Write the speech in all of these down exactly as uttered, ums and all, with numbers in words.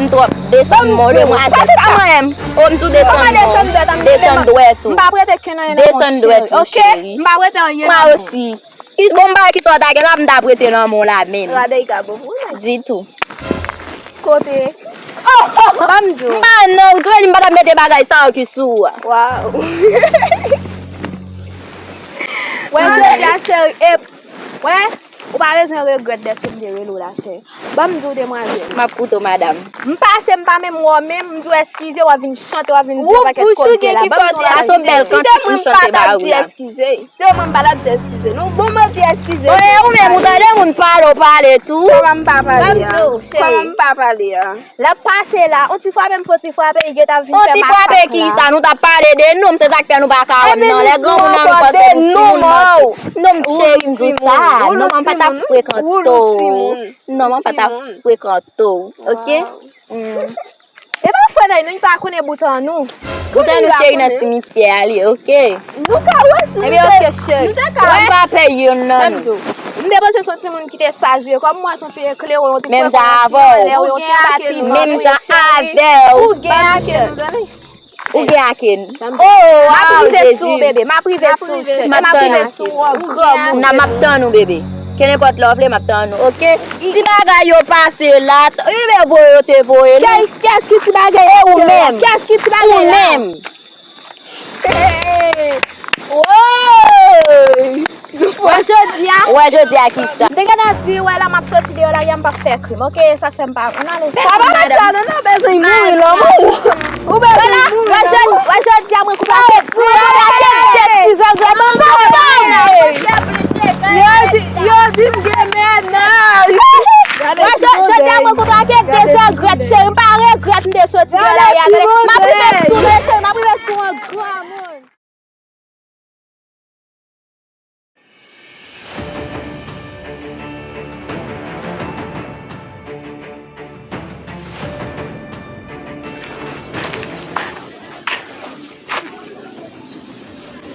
m twòp. Desann men w, desann men w. Sa mwen menm. O, m tou desann men w. Desann dwèt ou. M pa prete kenn anyen nan men w, cheri. Desann dwèt ou, cheri. Mwen osi. Ki, bon, m pa wè kisa w ta gen la, m ta prete nan men w la menm. Ditou. Kote? Ban m di w. M pa nan, ou twè li, m pa t ap mete bagay sa yo ki sou ou a. Waw. Wè, jodi a, cheri, e, wè, ou pa bezwen regrèt dèske m te rele w la, cheri. Ban m di w, demwazèl. M ap koute w, madanm. M pase, m pa menm wè w menm, m di w eskize, w ap vin chante, w ap vin di yon pakèt kòze la. Ban m di w la, eskize. Si te mwen, m pa t ap di eskize. Se mwen m pa t ap di eskize. Non, bon, mwen di eskize. Oye, ou menm, ou tande moun pale, ou pale tou. Kòman m pa pale a? Kòman m pa pale a? L ap pase la, on ti frape m fè on ti frape, li gentan vin fè makak la. On ti frape kisa? Nou t ap pale de nonm, se sa k fè nou pa ka wè m nan. Lè granmoun nan nou panse nou timoun manti. Non, m cheri, m di w sa. Non, m pa t ap frekante w. Non, m pa t ap frekante w. Oke? E pa frè nan nou, li pa konnen bout an nou. Bout an nou, cheri, nan simityè a li ye, oke? Nou ka wè si nou te, nou te ka wè. M pa pè youn nan nou. M te panse se yon timoun ki te saj vre. Kòm m wè se yon ti eklere, yon ti frè, yon ti anlè, yon ti pati, menm jan avè w. Ou gen ake nou, tande. Ou gen ake n. Oh, m ap rive sou ou, bebe. M ap rive sou ou, cheri. M ap rive sou ou, granmoun. M ap tann ou, bebe. Kenenpòt lè w vle, m ap tann ou, oke? Ti bagay yo pase la, rive voye yo te voye nou. Kè, kès ki ti bagay la? E ou menm? Kès ki ti bagay la? Ou menm. Hey! Woy! Wè jodi a? Wè jodi a kisa? M te gentan di, wè la m ap soti deyò la, m p ap fè krim, oke? Sa k fè m pa, ann ale. Pa bagay sa non, nou bezwen mouri lanmou. Ou bezwen mouri lanmou. Wè jodi a, mwen koupe ak de ti zangrèt. Yo di, yo di m gen mennaj. Wè jodi a, mwen koupe ak de zangrèt, cheri. M pa regrèt m te soti deyò la, m ap rive sou ou, cheri, m ap rive sou ou, granmoun.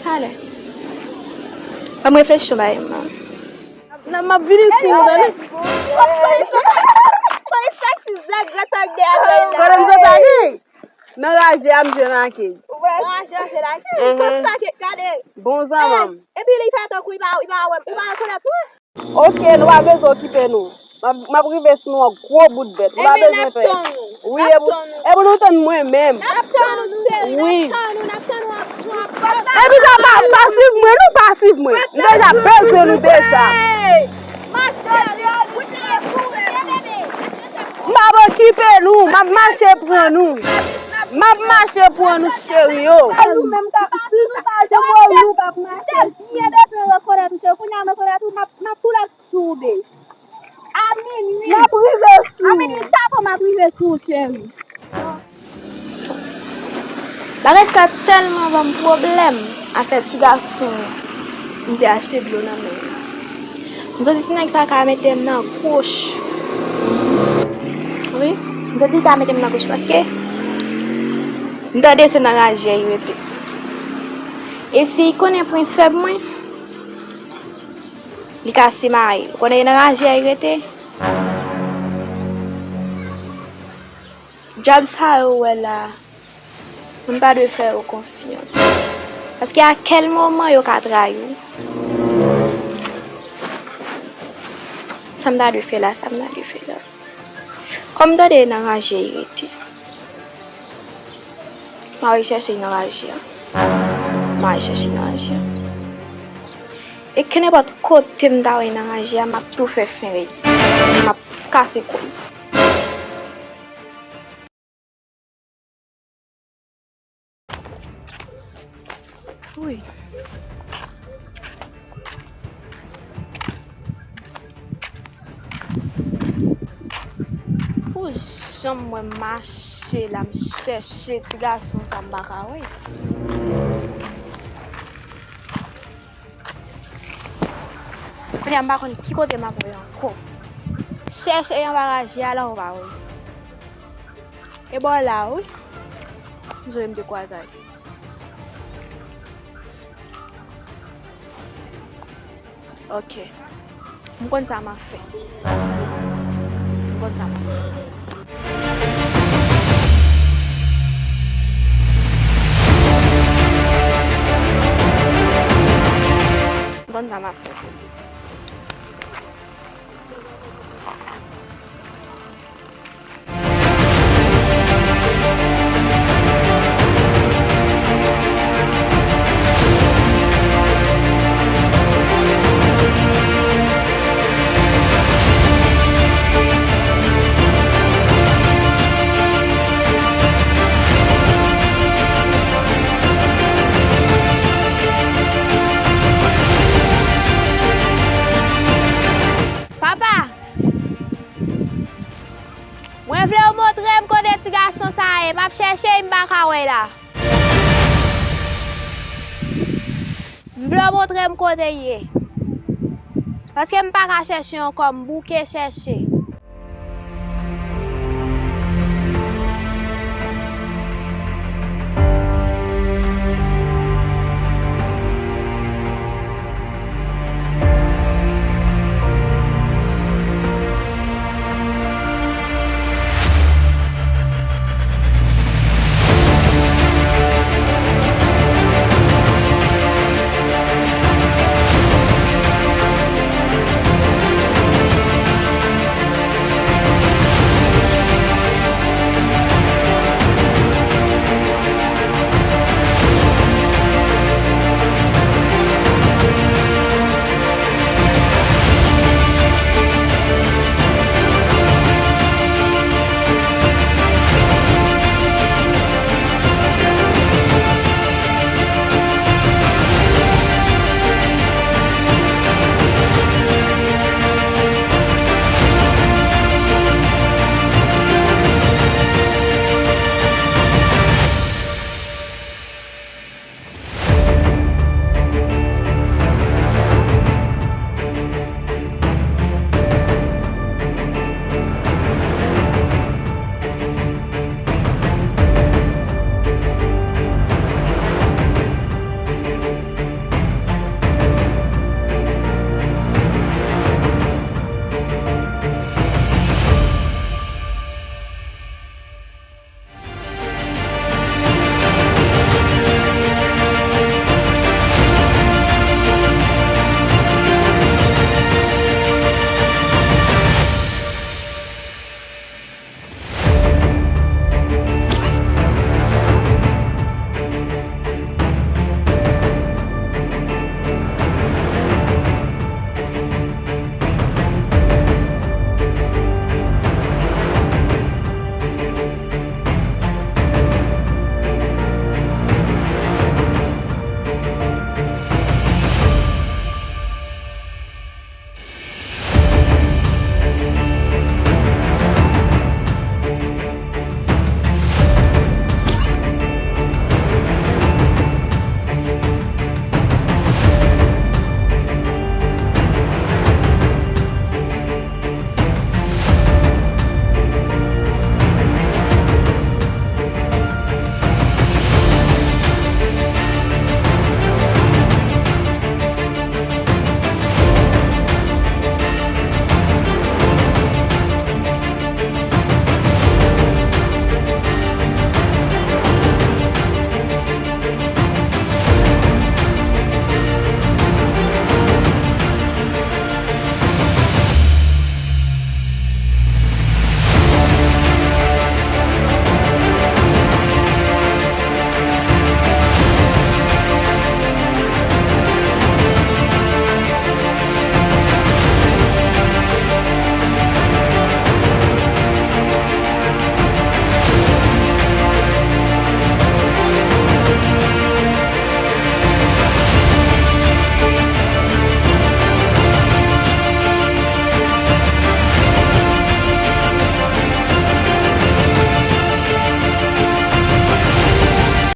Ale. Ban m reflechi sou bagay mwen. Nan, m ap vini sou ou, tande. Gade sa k dèyè tèl la. Kote m sot la, Key? Nan raje a, m jwe nan Key. Ou wè? Nan raje a, jwe nan Key. Mhm. Kòm sa, Key, gade. Bon zanmanm. Epi li fè tankou li pa, li pa wè m. Ou pa rekonèt mwen? Ok, nou pa bezwen okipe nou. M ap, m ap rive sou nou an gwo bout bèt. Nou pa bezwen pè. Wi, e pou, e pou nou tann mwen menm. N ap tann ou, cheri. Wi. N ap tann ou, n ap tann ou. Epi sa, pa, pa swiv mwen, non, pa swiv mwen. M deja bezwen nou deja. Ma cheri, ou te foure, bebe. M ap okipe nou, m ap mache pran nou. M ap mache pran nou, cheri yo. Nou menm k ap, si nou pa jwenn nou, nou p ap mache. Mwen bezwen rekonèt ou, cheri. Kounye a m rekonèt ou, m ap, m ap pull up sou ou, babe. A minwi. M ap rive sou ou. A minwi tapan, m ap rive sou ou, cheri. Bagay sa tèlman ban m pwoblèm, afè ti gason m te achte dlo nan men l. M santi ti nèg sa ka mete m nan gwo ch. Wi, m santi li ka mete m nan gwo ch paske m tande se nan raje a li rete. E si li konnen pwen fèb mwen, li ka simaye. Ou konnen e nan raje a li rete. Djab sa yo ou wè la, moun pa dwe fè yo konfyans. Paske a kèl moman yo ka trayi w. Sa m ta dwe fè la, sa m ta dwe fè la. Kòm m tande nan raje li rete. M a rechèche nan raje a. M a rechèche nan raje a. E kenenpòt kote m ta wè nan raje a, m ap tou fè fen rèy. M ap kase kò l. Wi. Pou jan m wè m mache la, m chèche ti gason sa, m pa ka wè. Kounye a m pa konn ki kote m ap wè ankò. Chèche anba raje a la, ou pa wè. E bò la, wi. M sonje m te kwaze ak li. Ok. M konn sa m ap fè. M konn sa m ap fè. M konn sa m ap fè. Papa! Mwen vle w montre m kote ti gason sa a ye. M ap chèche l, m pa ka wè l la. M vle w montre m kote l ye. Paske m pa ka chèche ankò, m bouke chèche.